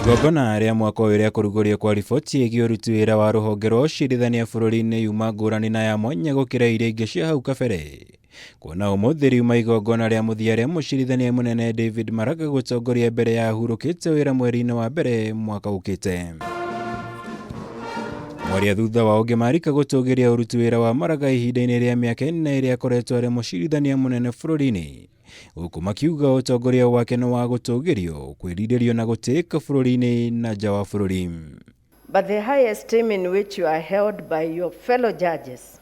Igongona rĩa mwaka ũyũ rĩa kũrugũrio kwa riboti ĩgiĩ ũruti wĩra wa rũhonge rwa ũcirithania bũrũri-inĩ yuma ngũrani na ya mwanya gũkĩra iria ingĩ cia hau kabere. Kuona ũmũthĩ riuma igongona rĩa mũthia rĩa mũcirithania mũnene David Maraga gũtongoria mbere ya ahurũkĩte wĩra mweri-inĩ wa mbere mwaka ũkĩte. Mwaria thutha wa ũngĩ Marika gũtũgĩria ũruti wĩra wa Maraga ihinda-inĩ rĩa mĩaka ĩna ĩrĩa akoretwo arĩ mũcirithania mũnene bũrũri-inĩ. Gũkũ makiuga ũtongoria wake nĩ wa gũtũgĩrio, kwĩrirĩrio na gũtĩĩka bũrũri-inĩ na nja wa bũrũri. But the high esteem in which you are held by your fellow judges,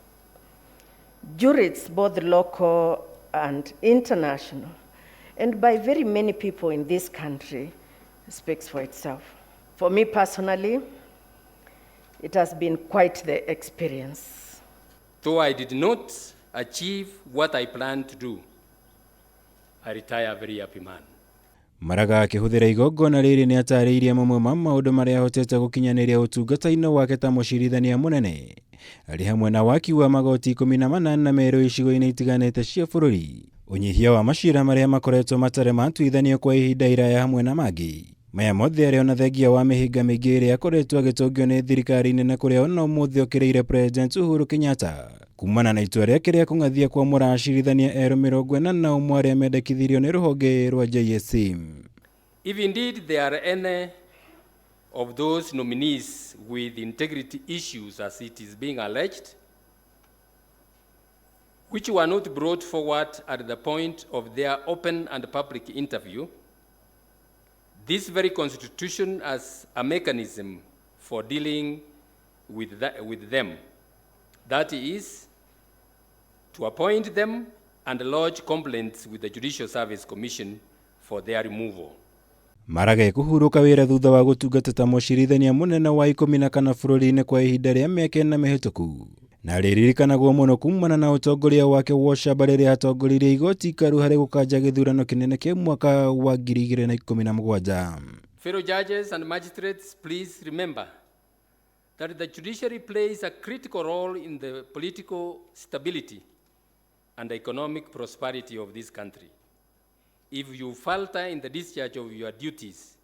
jurists both local and international, and by very many people in this country speaks for itself. For me personally, it has been quite the experience. Though I did not achieve what I planned to do, I retire a very happy man. Maraga akĩhũthĩra igongona rĩrĩ nĩ atarĩirie mamwe ma maũndũ marĩa ahotete gũkinyanĩria ũtungata-inĩ wake ta mũcirithania mũnene arĩ hamwe na waki wa magoti 18 merũ icigo-inĩ itiganĩte cia bũrũri, ũnyihia wa macira marĩa makoretwo matarĩ matuithanio kwa ihinda iraya hamwe na mangĩ. Maya mothe arĩ ona thengia wa mĩhĩnga mĩingĩ ĩrĩa akoretwo agĩtũngio nĩ thirikari nene kũrĩa ona ũmũthĩ okĩrĩire President Uhuru Kenyatta kumana na itua rĩake rĩa kũng'athia kwamũra acirithania erũ 41 arĩa mendekithirio nĩ rũhonge rwa JSC. If indeed there are any of those nominees with integrity issues as it is being alleged, which were not brought forward at the point of their open and public interview, this very constitution as a mechanism for dealing with them. That is, to appoint them and lodge complaints with the Judicial Service Commission for their removal. Maraga ekũhurũka wĩra thutha wa gũtungata ta mũcirithania mũnene wa 14 bũrũri-inĩ kwa ihinda rĩa mĩaka 4 mĩhĩtũku, na rĩririkanagwo mũno kumana na ũtongoria wake wa ũcamba rĩrĩa atongoririe igoti ikaru harĩ gũkanja gĩthurano kĩnene kĩa mwaka wa 2017. Fellow judges and magistrates, please remember that the judiciary plays a critical role in the political stability and economic prosperity of this country. If you falter in the discharge of your duties,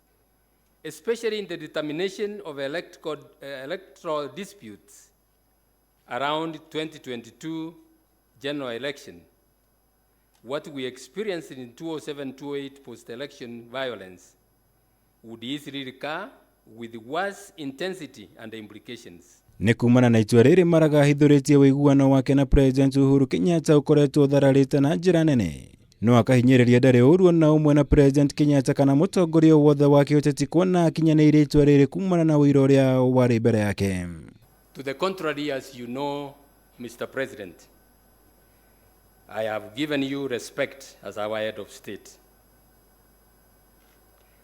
especially in the determination of electoral disputes around 2022 general election, what we experienced in 2007-2008 post-election violence would easily recur with worse intensity and implications. Nĩ kumana na itua rĩrĩ Maraga ahithũrĩtie ũiguano wake na President Uhuru Kenyatta ũkoretwo ũthararĩte na njĩra nene, no akahinyĩrĩria ndarĩ ũru ona ũmwe na President Kenyatta kana mũtongoria wothe wa kĩũteti kuona akinyanĩirie itua rĩrĩ kumana na ũira ũrĩa warĩ mbere yake. To the contrary, as you know, Mr. President, I have given you respect as our head of state.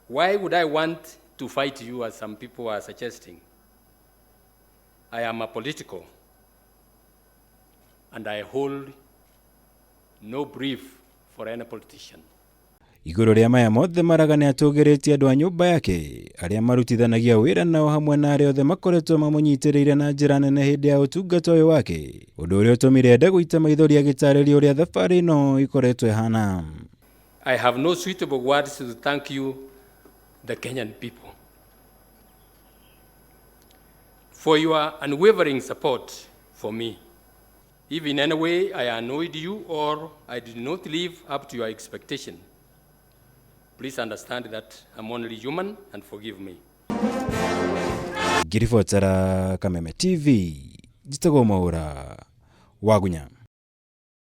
Why would I want to fight you, as some people are suggesting? I am apolitical, and I hold no brief for any politician. Igũrũ rĩa maya mothe Maraga nĩ atũgĩrĩtie andũ a nyũmba yake arĩa marutithanagia wĩra nao hamwe na arĩa othe makoretwo mamũnyitĩrĩire na njĩra nene hĩndĩ ya ũtungata ũyũ wake, ũndũ ũrĩa ũtũmire ende gũita maithori agĩtarĩria ũrĩa thabarĩ ĩno ĩkoretwo ĩhana. I have no suitable words to thank you, the Kenyan people, for your unwavering support for me. If in any way I annoyed you or I did not live up to your expectation, please understand that I'm only human and forgive me. Ngiribotera Kameme TV, njĩtagwo Mwaũra Wagunya.